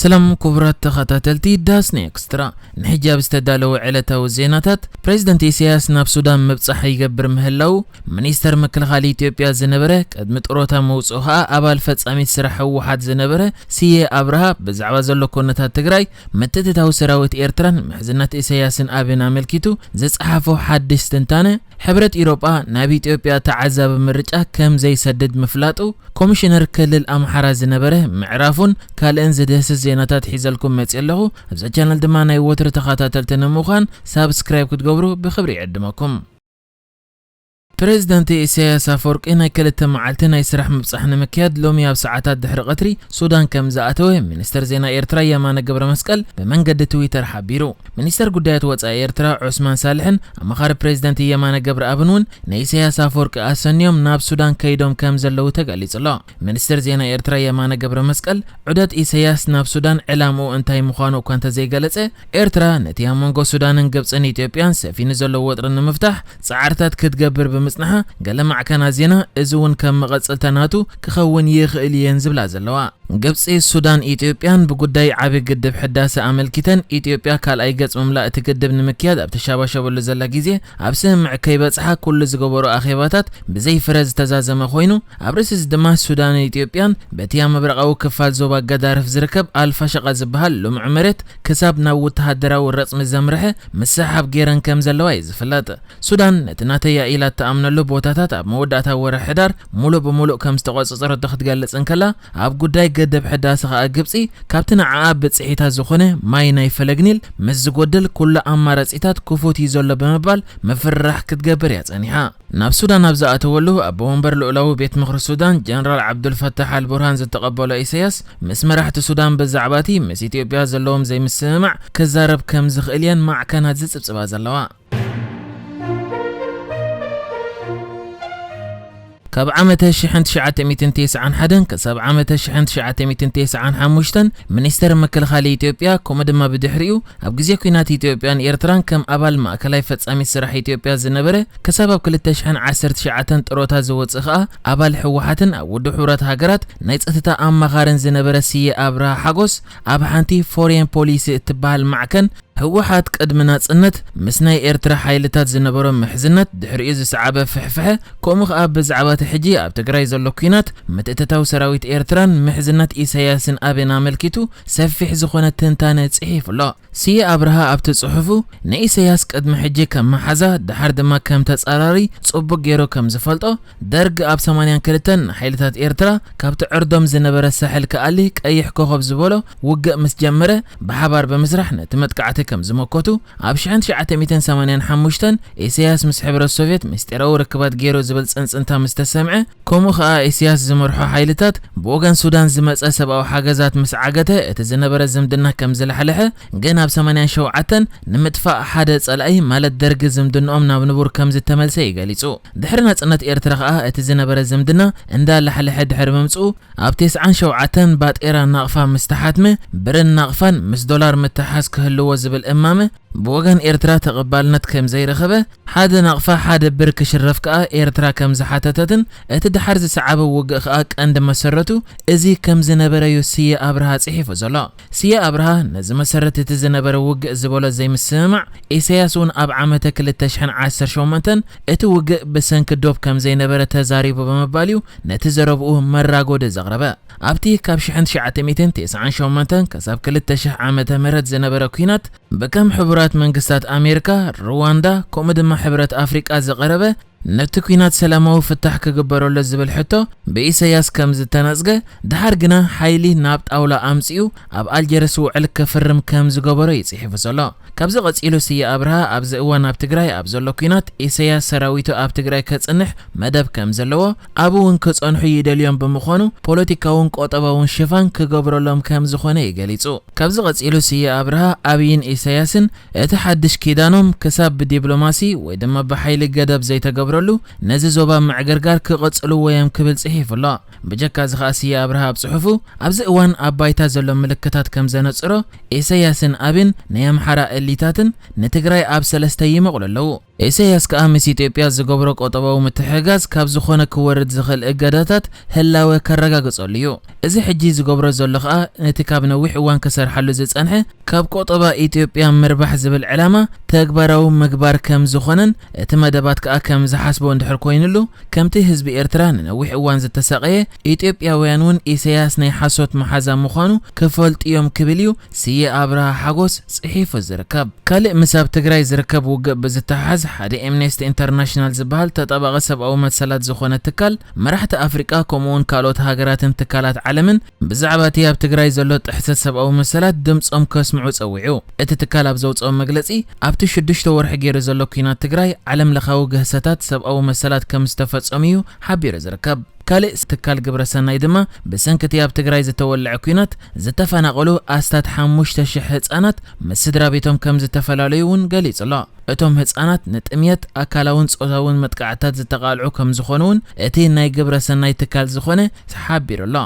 ሰላም ክቡራት ተኸታተልቲ ዳስኒ ኤክስትራ፣ ንሕጂ ኣብ ዝተዳለወ ዕለታዊ ዜናታት፣ ፕሬዝደንት ኢሳያስ ናብ ሱዳን ምብጻሕ ይገብር ምህላው፣ ሚኒስተር ምክልኻል ኢትዮጵያ ዝነበረ፣ ቅድሚ ጥሮታ ምውጽኡ ኸኣ ኣባል ፈጻሚት ስራሕ ህወሓት ዝነበረ ስየ ኣብርሃ ብዛዕባ ዘሎ ኩነታት ትግራይ፣ ምትእትታው ሰራዊት ኤርትራን ምሕዝነት ኢሳያስን ኣብን ኣመልኪቱ ዝጸሓፎ ሓድሽ ትንታነ፣ ሕብረት ኢሮጳ ናብ ኢትዮጵያ ተዓዛቢ ምርጫ ከም ዘይሰድድ ምፍላጡ፣ ኮሚሽነር ክልል ኣምሓራ ዝነበረ ምዕራፉን ካልእን ዝድህስስ ዜናታት ሒዘልኩም መጽእ ኣለኹ። ኣብዛ ቻነል ድማ ናይ ወትሪ ተኸታተልቲ ንምዃን ሳብስክራይብ ክትገብሩ ብኽብሪ ይዕድመኩም። ፕሬዝደንት ኢሳያስ ኣፈወርቂ ናይ ክልተ መዓልቲ ናይ ስራሕ ምብጻሕ ንምክያድ ሎሚ ኣብ ሰዓታት ድሕሪ ቀትሪ ሱዳን ከም ዝኣተወ ሚኒስተር ዜና ኤርትራ የማነ ገብረ መስቀል ብመንገዲ ትዊተር ሓቢሩ። ሚኒስተር ጉዳያት ወጻኢ ኤርትራ ዑስማን ሳልሕን ኣማኻሪ ፕሬዝደንት የማነ ገብረኣብን እውን ንኢሳያስ ኣፈወርቂ ኣሰንዮም ናብ ሱዳን ከይዶም ከም ዘለዉ ተገሊጹ ኣሎ። ሚኒስተር ዜና ኤርትራ የማነ ገብረ መስቀል፣ ዑደት ኢሳያስ ናብ ሱዳን ዕላምኡ እንታይ ምዃኑ እኳ እንተዘይገለጸ፣ ኤርትራ ነቲ ኣብ መንጎ ሱዳንን ግብጽን ኢትዮጵያን ሰፊኑ ዘሎ ወጥሪ ንምፍታሕ ጻዕርታት ክትገብር ብምጽንሓ፣ ገለ ማዕከናት ዜና እዚ እውን ከም መቐጸልታ ናቱ ክኸውን ይኽእል እየን ዝብላ ዘለዋ። ግብጺ፣ ሱዳን፣ ኢትዮጵያን ብጉዳይ ዓቢ ግድብ ሕዳሰ ኣመልኪተን፣ ኢትዮጵያ ካልኣይ ገጽ ምምላእ እቲ ግድብ ንምክያድ ኣብ ትሻባሸበሉ ዘላ ግዜ፣ ኣብ ስምምዕ ከይበጽሓ ኩሉ ዝገበሮ ኣኼባታት ብዘይፍረ ዝተዛዘመ ኮይኑ፣ ኣብ ርእሲ እዚ ድማ ሱዳንን ኢትዮጵያን በቲ ኣብ ምብራቓዊ ክፋል ዞባ ገዳርፍ ዝርከብ ኣልፋሸቃ ዝበሃል ልሙዕ መሬት ክሳብ ናብ ወተሃደራዊ ረጽሚ ዘምርሐ ምስሕሓብ ገይረን ከም ዘለዋ እዩ ዝፍለጥ። ሱዳን ነቲ ናተይ እያ ኢላ እትኣምነሉ ቦታታት ኣብ መወዳእታ ወርሒ ሕዳር ሙሉእ ብሙሉእ ከም ዝተቖጻጸረቶ ክትገልጽ እንከላ፣ ኣብ ጉዳይ ገደብ ሕዳሰ ከኣ ግብጺ ካብቲ ንዓኣ ብጽሒታ ዝኾነ ማይ ናይ ፈለግ ኒል ምስ ዝጎድል ኩሉ ኣማራጺታት ክፉት እዩ ዘሎ ብምባል ምፍርራሕ ክትገብር እያ ጸኒሓ። ናብ ሱዳን ኣብ ዝኣተወሉ ኣቦ ወንበር ልኡላዊ ቤት ምኽሪ ሱዳን ጀነራል ዓብዱልፈታሕ ኣልቡርሃን ዝተቐበሎ ኢሳያስ ምስ መራሕቲ ሱዳን ብዛዕባ እቲ ምስ ኢትዮጵያ ዘለዎም ዘይምስምማዕ ክዛረብ ከም ዝኽእል እየን ማዕከናት ዝጽብጽባ ዘለዋ። ካብ ዓመተ ሽሕን ትሽዓተ ሚእትን ተስዓን ሓደን ክሳብ ዓመተ ሽሕን ትሽዓተ ሚእትን ተስዓን ሓሙሽተን ሚኒስተር ምክልኻል ኢትዮጵያ፣ ከምኡ ድማ ብድሕሪኡ ኣብ ግዜ ኲናት ኢትዮጵያን ኤርትራን ከም ኣባል ማእከላይ ፈጻሚ ስራሕ ኢትዮጵያ ዝነበረ፣ ክሳብ ኣብ ክልተ ሽሕን ዓሰርተ ትሽዓተን ጥሮታ ዝወጽእ ኸኣ ኣባል ህወሓትን ኣብ ውድብ ሕቡራት ሃገራት ናይ ጸጥታ ኣማኻርን ዝነበረ ስየ ኣብርሃ ሓጎስ፣ ኣብ ሓንቲ ፎሬን ፖሊሲ እትበሃል ማዕከን ህወሓት ቅድሚ ናጽነት ምስ ናይ ኤርትራ ሓይልታት ዝነበሮ ምሕዝነት ድሕሪኡ ዝሰዓበ ፍሕፍሐ፣ ከምኡ ኸኣ ብዛዕባ እቲ ሕጂ ኣብ ትግራይ ዘሎ ኲናት፣ ምትእትታው ሰራዊት ኤርትራን ምሕዝነት ኢሳያስን ኣብን ኣመልኪቱ ሰፊሕ ዝኾነ ትንታነ ጽሒፉ ኣሎ። ስየ ኣብርሃ ኣብቲ ጽሑፉ፣ ንኢሳያስ ቅድሚ ሕጂ ከም መሓዛ፣ ደሓር ድማ ከም ተጻራሪ ጽቡቕ ገይሩ ከም ዝፈልጦ፣ ደርግ ኣብ ሰማንያን ክልተን ንሓይልታት ኤርትራ ካብቲ ዕርዶም ዝነበረ ሳሕል ክኣሊ ቀይሕ ኮኸብ ዝበሎ ውግእ ምስ ጀመረ፣ ብሓባር ብምስራሕ ነቲ መጥቃዕቲ ከም ዝመከቱ፣ ኣብ ሽሕን ትሽዓተ ሚእትን ሰማንያን ሓሙሽተን ኢሳያስ ምስ ሕብረት ሶቭየት ምስጢራዊ ርክባት ገይሩ ዝብል ጽንጽንታ ምስ ተሰምዐ፣ ከምኡ ኸኣ ኢሳያስ ዝመርሖ ሓይልታት ብወገን ሱዳን ዝመጸ ሰብኣዊ ሓገዛት ምስ ዓገተ፣ እቲ ዝነበረ ዝምድና ከም ዝላሕለሐ፣ ግን ኣብ ሰማንያን ሸውዓተን ንምጥፋእ ሓደ ጸላኢ ማለት ደርጊ ዝምድንኦም ናብ ንቡር ከም ዝተመልሰ እዩ ገሊጹ። ድሕሪ ናጽነት ኤርትራ ኸኣ እቲ ዝነበረ ዝምድና እንዳላሕለሐ ድሕሪ ምምጽኡ፣ ኣብ ተስዓን ሸውዓተን ባጤራ ናቕፋ ምስ ተሓትመ፣ ብርን ናቕፋን ምስ ዶላር ምትሓዝ ክህልዎ ዝብል እማመ ብወገን ኤርትራ ተቐባልነት ከም ዘይረኸበ፣ ሓደ ናቕፋ ሓደ ብር ክሽረፍ ከኣ ኤርትራ ከም ዝሓተተትን፣ እቲ ደሓር ዝሰዓበ ውግእ ከኣ ቀንዲ መሰረቱ እዚ ከም ዝነበረ እዩ ስየ ኣብርሃ ጽሒፉ ዘሎ። ስየ ኣብርሃ ነዚ መሰረት እቲ ዝነበረ ውግእ ዝበሎ ዘይምስምማዕ፣ ኢሳያስ እውን ኣብ ዓመተ ክልተ ሽሕን ዓሰርተ ሸሞንተን እቲ ውግእ ብሰንኪ ዶብ ከም ዘይነበረ ተዛሪቡ ብምባል እዩ ነቲ ዘረብኡ መራጎዲ ዘቕረበ። ኣብቲ ካብ ሽሕን ትሽዓተ ሚእትን ተስዓን ሸሞንተን ክሳብ ክልተ ሽሕ ዓመተ ምህረት ዝነበረ ኲናት፣ ብከም ሕቡራት መንግስታት ኣሜሪካ፣ ሩዋንዳ፣ ከምኡ ድማ ሕብረት ኣፍሪቃ ዝቐረበ፣ ነቲ ኲናት ሰላማዊ ፍታሕ ክግበረሉ ዝብል ሕቶ ብኢሳያስ ከም ዝተነጽገ፣ ደሓር ግና ሓይሊ ናብ ጣውላ ኣምጺኡ ኣብ ኣልጀርስ ውዕል ክፍርም ከም ዝገበሮ እዩ ጽሒፉ ዘሎ። ካብዚ ቀጺሉ ስየ ኣብርሃ ኣብዚ እዋን ኣብ ትግራይ ኣብ ዘሎ ኲናት ኢሳያስ ሰራዊቱ ኣብ ትግራይ ከጽንሕ መደብ ከም ዘለዎ፣ ኣብኡ እውን ክጸንሑ ይደልዮም ብምዃኑ ፖለቲካውን ቆጠባውን ሽፋን ክገብረሎም ከም ዝኾነ እዩ ገሊጹ። ካብዚ ቀጺሉ ስየ ኣብርሃ ኣብይን ኢሳያስን እቲ ሓድሽ ኪዳኖም ክሳብ ብዲፕሎማሲ ወይ ድማ ብሓይሊ ገደብ ዘይተገብሮ ዘይተገብረሉ ነዚ ዞባ ምዕግርጋር ክቕጽልዎ እዮም ክብል ጽሒፉ ኣሎ። ብጀካ እዚ ከኣ ስየ ኣብርሃ ኣብ ጽሑፉ፣ ኣብዚ እዋን ኣብ ባይታ ዘሎ ምልክታት ከም ዘነጽሮ፣ ኢሳያስን ኣብን ናይ ኣምሓራ ኤሊታትን ንትግራይ ኣብ ሰለስተ ይመቕሉ ኣለዉ። ኢሳያስ ከኣ ምስ ኢትዮጵያ ዝገብሮ ቁጠባዊ ምትሕግጋዝ ካብ ዝኾነ ክወርድ ዝኽእል እገዳታት ህላወ ከረጋግጸሉ እዩ። እዚ ሕጂ ዝገብሮ ዘሎ ከኣ ነቲ ካብ ነዊሕ እዋን ክሰርሓሉ ዝጸንሐ ካብ ቁጠባ ኢትዮጵያ ምርባሕ ዝብል ዕላማ ተግባራዊ ምግባር ከም ዝኾነን እቲ መደባት ከኣ ከም ዝሓስቦ እንድሕር ኮይኑሉ፣ ከምቲ ህዝቢ ኤርትራ ንነዊሕ እዋን ዝተሳቐየ፣ ኢትዮጵያውያን እውን ኢሳያስ ናይ ሓሶት መሓዛ ምዃኑ ክፈልጡ እዮም ክብል እዩ ስየ ኣብርሃ ሓጎስ ጽሒፉ ዝርከብ። ካልእ ምስ ኣብ ትግራይ ዝርከብ ውግእ ብዝተሓሓዝ ሓደ ኤምኔስቲ ኢንተርናሽናል ዝበሃል ተጣባቒ ሰብኣዊ መሰላት ዝኾነ ትካል፣ መራሕቲ ኣፍሪቃ ከምኡውን ካልኦት ሃገራትን ትካላት ዓለምን ብዛዕባ እቲ ኣብ ትግራይ ዘሎ ጥሕሰት ሰብኣዊ መሰላት ድምጾም ከስምዑ ጸዊዑ። እቲ ትካል ኣብ ዘውጽኦ መግለጺ፣ ኣብቲ ሽዱሽተ ወርሒ ገይሩ ዘሎ ኲናት ትግራይ ዓለም ለኻዊ ግህሰታት ሰብኣዊ መሰላት ከም ዝተፈጸሙ እዩ ሓቢሩ ዝርከብ። ካልእ ትካል ግብረ ሰናይ ድማ ብሰንኪ እቲ ኣብ ትግራይ ዝተወልዐ ኲናት ዝተፈናቐሉ ኣስታት ሓሙሽተ ሽሕ ህጻናት ምስ ስድራ ቤቶም ከም ዝተፈላለዩ እውን ገሊጹ ኣሎ። እቶም ህጻናት ንጥምየት፣ ኣካላውን ጾታውን መጥቃዕታት ዝተቓልዑ ከም ዝኾኑ እውን እቲ ናይ ግብረ ሰናይ ትካል ዝኾነ ሓቢሩ ኣሎ።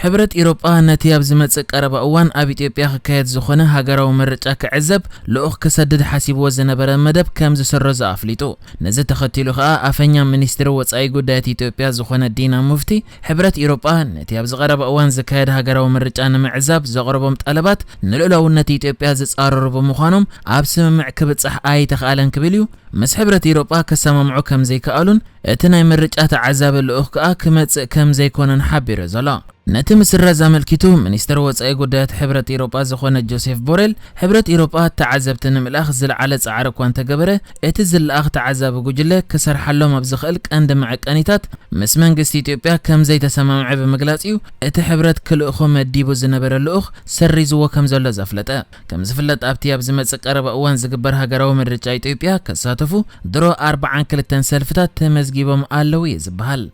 ሕብረት ኢሮጳ ነቲ ኣብ ዝመጽእ ቀረባ እዋን ኣብ ኢትዮጵያ ክካየድ ዝኾነ ሃገራዊ ምርጫ ክዕዘብ ልኡኽ ክሰድድ ሓሲብዎ ዝነበረ መደብ ከም ዝሰረዞ ኣፍሊጡ። ነዚ ተኸቲሉ ከኣ ኣፈኛ ሚኒስትሪ ወጻኢ ጉዳያት ኢትዮጵያ ዝኾነ ዲና ሙፍቲ፣ ሕብረት ኢሮጳ ነቲ ኣብ ዝቐረበ እዋን ዝካየድ ሃገራዊ ምርጫ ንምዕዛብ ዘቕረቦም ጠለባት ንልኡላውነት ኢትዮጵያ ዝጻረሩ ብምዃኖም ኣብ ስምምዕ ክብጻሕ ኣይተኻእለን ክብል እዩ። ምስ ሕብረት ኢሮጳ ክሰማምዑ ከም ዘይከኣሉን እቲ ናይ ምርጫ ተዓዛቢ ልኡኽ ከኣ ክመጽእ ከም ዘይኮነን ሓቢሩ ዘሎ። ነቲ ምስራዝ ኣመልኪቱ፣ ሚኒስተር ወጻኢ ጉዳያት ሕብረት ኢሮጳ ዝኾነ ጆሴፍ ቦሬል፣ ሕብረት ኢሮጳ ተዓዘብቲ ንምልኣኽ ዝለዓለ ጻዕሪ እኳ እንተገበረ፣ እቲ ዝለኣኽ ተዓዛቢ ጉጅለ ክሰርሓሎም ኣብ ዝኽእል ቀንዲ መዐቀኒታት ምስ መንግስቲ ኢትዮጵያ ከም ዘይተሰማምዐ ብምግላጽ እዩ እቲ ሕብረት ክልእኾ መዲቡ ዝነበረ ልኡኽ ሰሪዝዎ ከም ዘሎ ዘፍለጠ። ከም ዝፍለጥ፣ ኣብቲ ኣብ ዝመጽእ ቀረባ እዋን ዝግበር ሃገራዊ ምርጫ ኢትዮጵያ ክሳተፉ ድሮ ኣርብዓን ክልተን ሰልፍታት ተመዝጊቦም ኣለዉ እዩ ዝበሃል።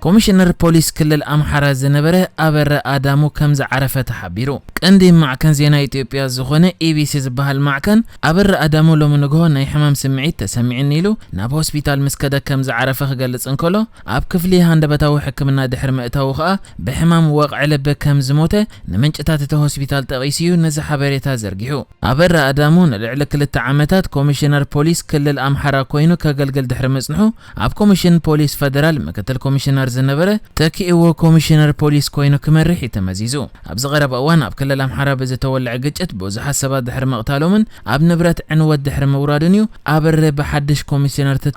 ኮሚሽነር ፖሊስ ክልል ኣምሓራ ዝነበረ ኣበረ ኣዳሙ ከም ዝዓረፈ ተሓቢሩ። ቀንዲ ማዕከን ዜና ኢትዮጵያ ዝኾነ ኢቢሲ ዝበሃል ማዕከን፣ ኣበረ ኣዳሙ ሎሚ ንግሆ ናይ ሕማም ስምዒት ተሰሚዕኒ ኢሉ ናብ ሆስፒታል ምስ ከደ ከም ዝዓረፈ ክገልጽ እንከሎ፣ ኣብ ክፍሊ ሃንደበታዊ ሕክምና ድሕሪ ምእታዉ ከኣ ብሕማም ወቕዒ ልቢ ከም ዝሞተ ንምንጭታት እቲ ሆስፒታል ጠቒሱ እዩ ነዚ ሓበሬታ ዘርጊሑ። ኣበራ ኣዳሙ ንልዕሊ ክልተ ዓመታት ኮሚሽነር ፖሊስ ክልል ኣምሓራ ኮይኑ ከገልግል ድሕሪ ምጽንሑ፣ ኣብ ኮሚሽን ፖሊስ ፈደራል ምክትል ኮሚሽነር ዝነበረ ተኪእዎ ኮሚሽነር ፖሊስ ኮይኑ ክመርሕ እዩ ተመዚዙ። ኣብዚ ቀረባ እዋን ኣብ ክልል ኣምሓራ ብዝተወልዐ ግጭት ብዙሓት ሰባት ድሕሪ ምቕታሎምን ኣብ ንብረት ዕንወት ድሕሪ ምውራዱን እዩ ኣበረ ብሓድሽ ኮሚሽነር ተ-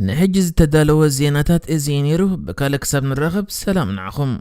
ንሕጂ ዝተዳለወ ዜናታት እዚ እዩ ነይሩ። ብካልእ ክሳብ ንራኸብ ሰላም ንዓኹም።